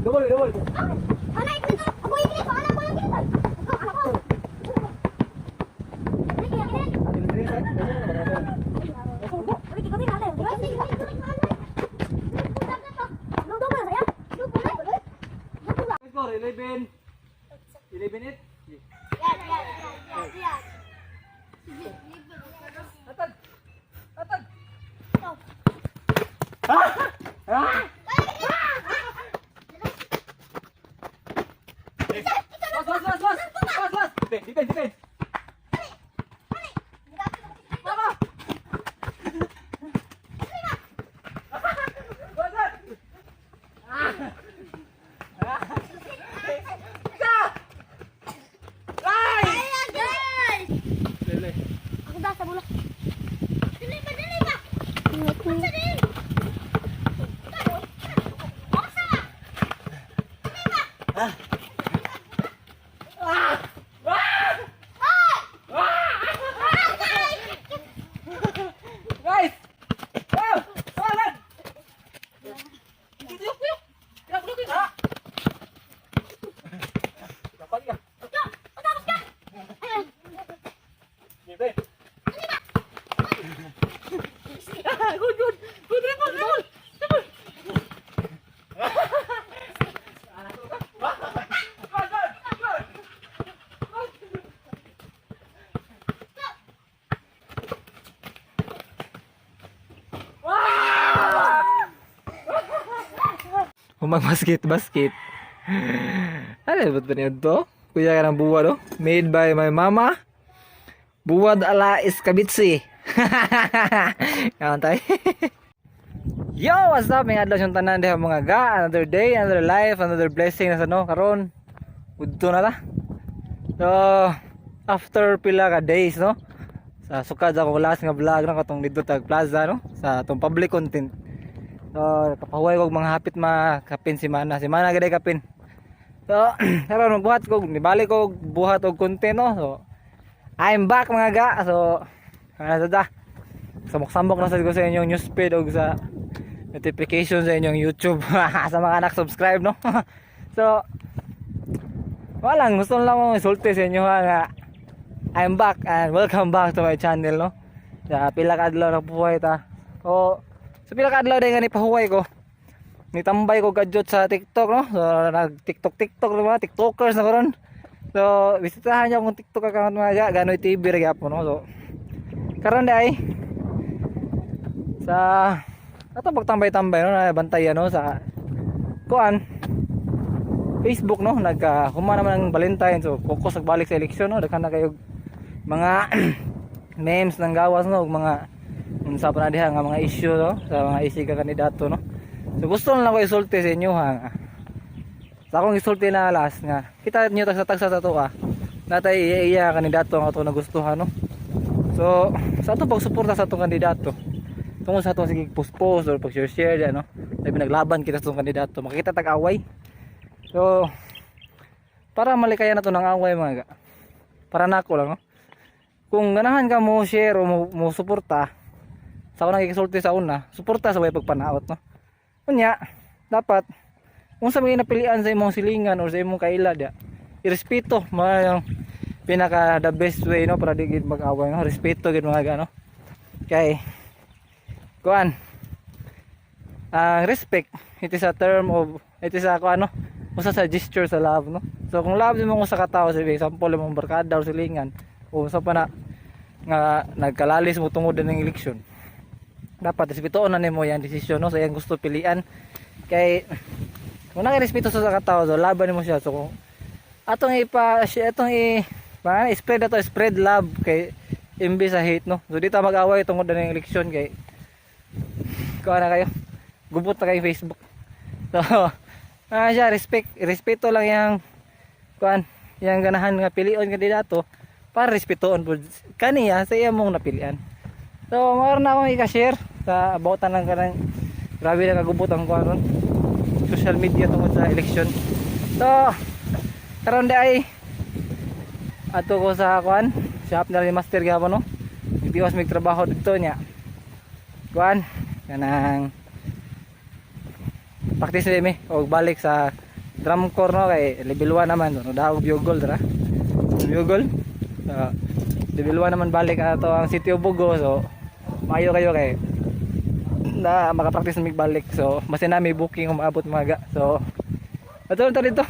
Double, double. Anak ito. Ako ini, anak ko yung kita. Score 11. 11-8. Atag. Atag. Ah! Ah! Pas, pas, pas, pas. Pas, pas. Defend, defend, defend. Tama. Pas, pas. Ah! Ah! Isa! Ay! Lele. Ako ba sa bola? Dali ba, dali ba? Unsa din? Unsa? Ah! Ah! Ah! Guys! Ah! Ah! Tuyok, tuyok! Tuyok, tuyok, ah! Dapat ka. Matapos ka! Ayun. Libre. Ah, good, good. Good, dribble, dribble. Dribble. Good, good, good. Good. Humang basket basket. Ano ba't ba niyo to? Kuya ka ng buwad oh. Made by my mama. Buwad ala iskabitsi. Kaon tayo. Yo, what's up? May adlaw siyang tanan diha mga ga. Another day, another life, another blessing na sa no karon. Udto na ta. So, after pila ka days no. Sa sukad ako last nga vlog no katong didto tag plaza no sa atong public content. So, kapahuway kog mga hapit makapin si Mana. Si Mana gaday kapin. So, karon magbuhat ko, nibalik ko buhat og content no. So, I'm back mga ga. So, ano ta? Samok-samok na sad ko sa inyong newsfeed og sa notification sa inyong YouTube sa mga nak-subscribe no. So, walang gusto lang akong isulti sa inyo ha nga I'm back and welcome back to my channel no. Sa pila ka adlaw nagbuhay ta. O sa pila ka adlaw din nga nipahuway ko. Nitambay ko kadyot sa TikTok no. So nag TikTok TikTok na mga TikTokers na karon. So bisitahan niyo akong TikTok account mga ga, Ganoy TV ra gyapon no. So karon day sa ato pagtambay-tambay no na bantayan no sa kuan Facebook no, nagka huma naman ang Valentine, so focus balik sa eleksyon no. Daghan na kayo mga memes ng gawas no ug mga unsa pa na diha nga mga issue no sa mga issue ka kandidato no. So gusto na lang ko isulti sa inyo ha nga. Sa akong isulti na last nga kita niyo tagsa tagsa sa ato ah natay iya iya kandidato nga ato nagustuhan no. So sa ato pagsuporta sa atong kandidato tungod sa atong sige post post or pag share share no, labi naglaban kita sa atong kandidato, makita tag away. So para malikaya na to ng away mga ga. Para nako lang no. Kung ganahan ka mo share o mo suporta sa ako nakikisulti sa una, suporta sa way pagpanaot no. Unya, dapat kung sa mga napilian sa imong silingan or sa imong kaila dia, irespeto mga yung pinaka the best way no para di gid mag-away no. Respeto gid mga ga no. Kay kuan ang respect, it is a term of, it is a kuan no, usa sa gesture sa love no. So kung love mo sa katao, sa example imong barkada or silingan o sa pa na nga nagkalalis mo tungod ng eleksyon, dapat respetuon na nimo yang desisyon no sa iyang gusto pilian. Kay kung nakarespeto sa katao, so laban nimo siya. So kung atong ipa atong i ba, spread ato, spread love kay imbes sa hate no. So di ta mag-away tungod ng eleksyon kay kuha na kayo, gubot na kayo Facebook. So siya respect, respeto lang yang kuan yang ganahan nga pilion kandidato para respetuon pud kaniya sa iya mong napilian. So mao na akong i-share sa about ng kanang grabe na kagubot ang kuan ron social media tungod sa election. So karon di ay ato ko sa kuan shop na ni master gyapon no. Nagtiwas mig trabaho didto niya kuan kanang practice mi og balik sa drum corps, no, kay level 1 naman, no, daog bugle dra. Bugle. So, level 1 naman balik ato ang City of Bogo, so maayo kayo kay na makapractice na balik. So, basta na may booking umaabot mga ga. So, ato lang ta dito.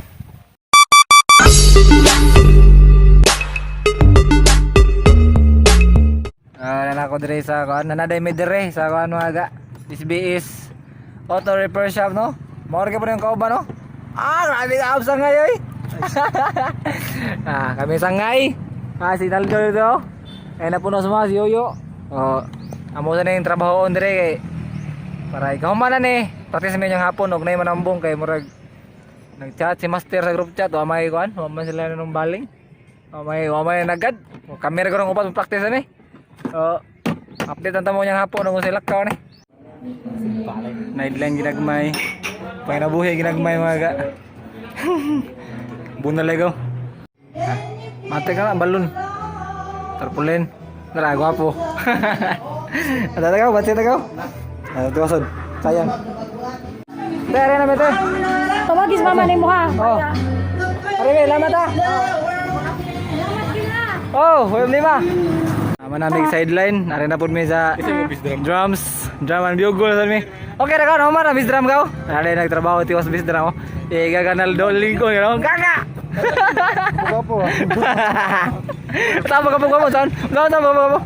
Ah, nana ko dire sa kuan, nanaday mi dire sa kuan mga ga. SBS Auto Repair Shop, no? Maor ka pa yung kauban, no? Ah, grabe ka absa ngayon, eh. Ah, kami sangay. Ah, si Naldo dito. Ay napuno sa mga si Yoyo. Oh, amo sa na yung trabaho on dire kay para ikaw man na ni. Practice mi yung hapon og nay manambong kay murag nag-chat si master sa group chat, wa may kuan, wa man sila nung baling. Wa may nagad. Kami ra karong upat practice ani. So, update ang tamo niyang hapon kung sila lakaw ni. Nightline ginagmay. Panginabuhi ginagmay mga ga. Bunal lego. Mate ka lang balon. Tarpaulin. Tara, gwapo. Ada tagaw, bati tagaw. Ah, tiwason. Sayang. Te, are na bete. Tawagis mama ni mo ha. Oh. Are be, lamat ah. Oh, hoy lima. Ama namin sideline, are na pud mi sa drums, drum and bugle sa mi. Okay ra ka, no man bis drum ka. Are nagtrabaho tiwas bis drum. Eh gaganal do lingkon you Gaga. Gwapo. Tama ka po mo saan? Tama tama ka po.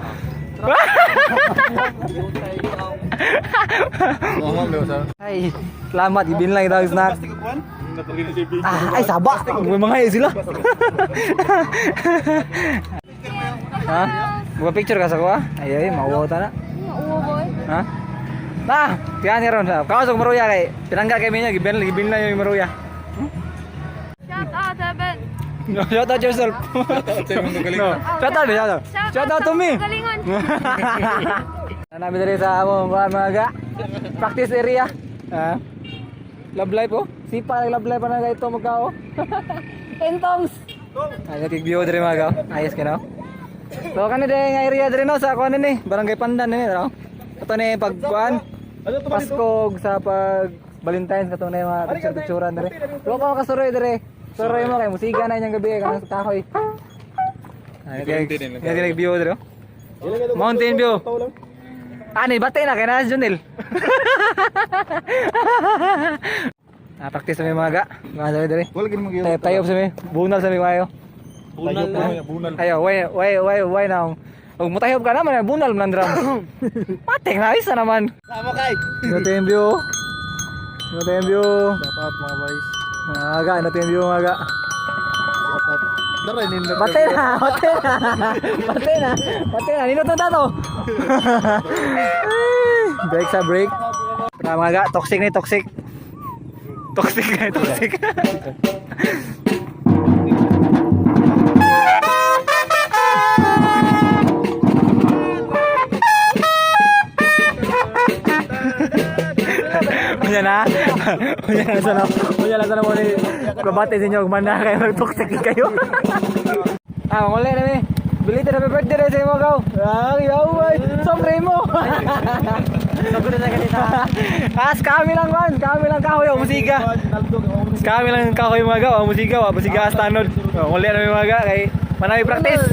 Ay, salamat ibin lang ito snack. Ah, ay saba. May mga sila. Ha? Buka picture ka sa kuha? Ay ay, mauwaw ta na. Uwo boy. Ha? Na, tiyan ron. Kausog maruya kay pinangga kay minyo, gibin gibin lang yung maruya. Shout out heaven. No, shout out yourself. No, shout out, shout out. Shout out to me. Galingon. Namin diri sa among kuan mga ga. Practice area. Ha? Love life oh. Sipa nag love life pa na ito magkao. Entongs. Ay kig view diri mga ga. Ayos ka no. So kani diri nga area diri no sa kuan ni Barangay Pandan ni no. Ito ni pag kuan Pasko ug sa pag Valentine's katong na yung mga picture-picturean diri. Wa pa kasuroy diri. Suroy mo kay musiga na inyong gabi kanang sa kahoy. Ay, kay view diri. Oh. Mountain view. Ani, bate na kay na Junil. Ah, practice sa may mga ga. Mga sabi diri. Wala gid mo Tayo tayo sa may bunal sa may kayo. Bunal na. Bunal. Ayo, why now? Og mutayob ka naman, bunal man drum. Pate na isa naman. Sama kay. Natin view. Natin view. Dapat mga boys. Ah, ga, natin view mga ga. Dapat. Dara nindot. Bate na, bate na. Bate na. Bate na, nindot na tato. Break sa break. Tara mga ga, toxic ni toxic. Toxic ni toxic. Unya na. Unya na sana. Unya na sana mo ni kabate sa inyo man na kayo mag-toxic kayo. Ah, manguli na mi. Bili ta na birthday na sa imo gaw. Ah, yaw ay. Sobre mo. Sobre na kanita. Ah, kami lang man, kami lang kahoy ang musika. Kami lang kahoy mga gaw, ang musika, wa musika as tanod. Manguli na mi mga ga kay manami practice.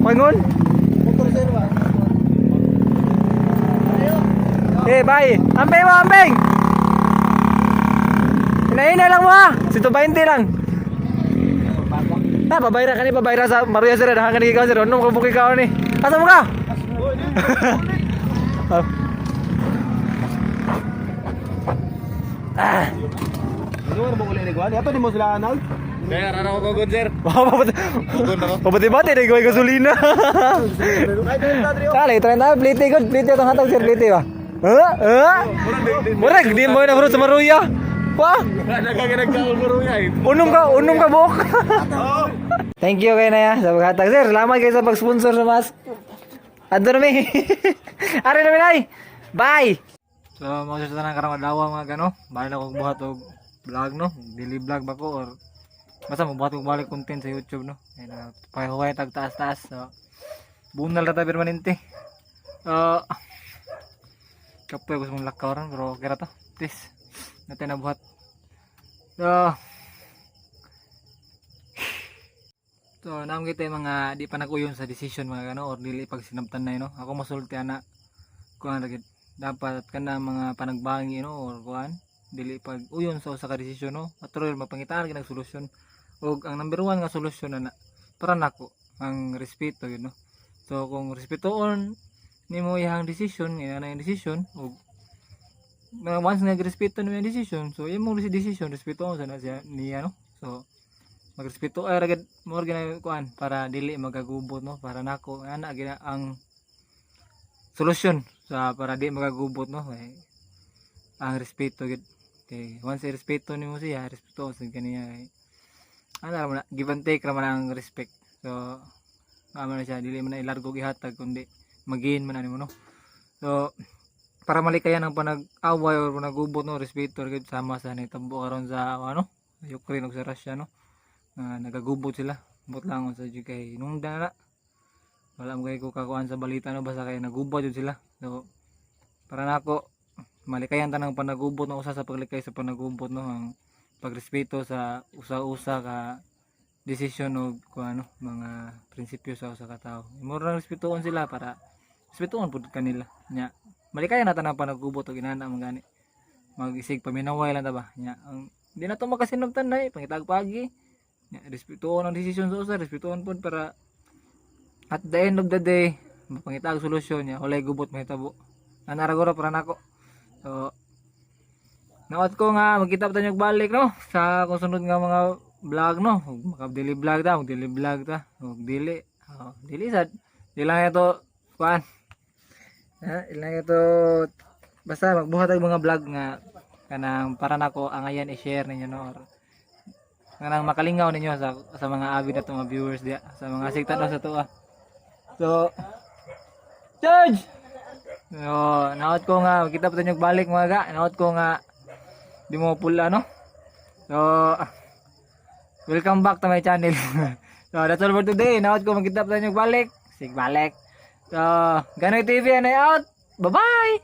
Koingon. Eh, bye. Amping mo, amping. Hinahina lang mo ha. 120 lang. Ah, pabayra ka ni, pabayra sa Maruya sir, dahan ka ni ikaw sir. Ano mo kabuki ka ni? Asa mo ka? Ah. Ano mo uli ni Gwan? Ato ni mo sila anal. Kaya rara ko gugod, sir. Pabati-bati na gawin gasolina. Kali, try na plite god, plite itong hatag sir, plite ba? Ha? Ha? Murag di mo na bro sa Maruya. Pa? Unom ka buok. Thank you kay Naya sa paghatag sir. Salamat kayo sa pag-sponsor sa mask. Adto na mi. Ari na mi nay. Bye. So, mga sa tanan karong adlaw mga gano. Bali na kog buhat og vlog no. Daily vlog ba ko or basta mo buhat og balik content sa YouTube no. Ay na pahihuway tag taas-taas. So, bunal ra ta permanente. Kapoy gusto mong lakaw ron pero okay ra to. Please. Natin na buhat. So, naam kita yung mga di pa nag-uyon sa decision mga gano or dili pag sinabtan na, no? Ako masulti ana, kuan ra gid, dapat kana mga panagbangi, no, or kuan dili pag uyon sa usa ka desisyon, no, aturoy mapangitaan gid ang solusyon. Ug ang number one nga solusyon na para nako ang respeto yun, no? So kung respetuon nimo iyang decision, nga na yung decision, ug na once nga respeto nimo yung decision, so imong decision respetuon sa na siya niya, no? So magrespeto ay ra gid mo gina kuan para dili magagubot, no? Para nako ana gina ang solusyon sa para di magagubot, no? Kay ang respeto gid, kay once respeto nimo siya, respeto sa kaniya, kay ana ra man na, give and take ra man ang respect. So man na siya, dili man na ilargo gihatag kundi mag-gain man na nimo, no? So para malikayan ang panag-away or panagubot, no, respeto ra gid, sama sa nitabo karon sa ano, Ukraine ug sa Russia, no, nga nagagubot sila. But lang sa jud kay nungda na wala mo kay ko kakuan sa balita, no, basta kay nagubot jud sila. So para nako malikayan tanang panagubot, no, usa sa paglikay sa panagubot, no, ang pagrespeto sa usa-usa ka desisyon o kung ano mga prinsipyo sa usa ka tawo. Imo ra respetuon sila para respetuon pud kanila nya malikayan na tanang panagubot. Og inana man gani, mag-isig paminaway lang ta ba nya, ang di na to makasinabtan na pangitag pagi nya, respetuon ang desisyon sa usa, respetuon pud para at the end of the day mapangita ang solusyon niya, walay gubot mahitabo. Ana ra guro para nako. So naot ko nga magkita pa tayo balik, no, sa kung sunod nga mga vlog, no. Ug maka daily vlog ta, mag daily vlog ta, ug dili, oh, dili sad, di lang ito kuan ha, ilang ito, basta magbuhat og mga vlog nga kanang para nako angayan i-share ninyo, no, or kanang makalingaw ninyo sa mga avid nato mga viewers diya sa mga sigtan sa tuwa. So George! So, naot ko nga kita pa tayo balik, mga ga. Naot ko nga di mo pula, no? So welcome back to my channel. So that's all for today. Naot ko magkita pa tayo balik. Sig balik. So, Ganoy TV and I out. Bye-bye!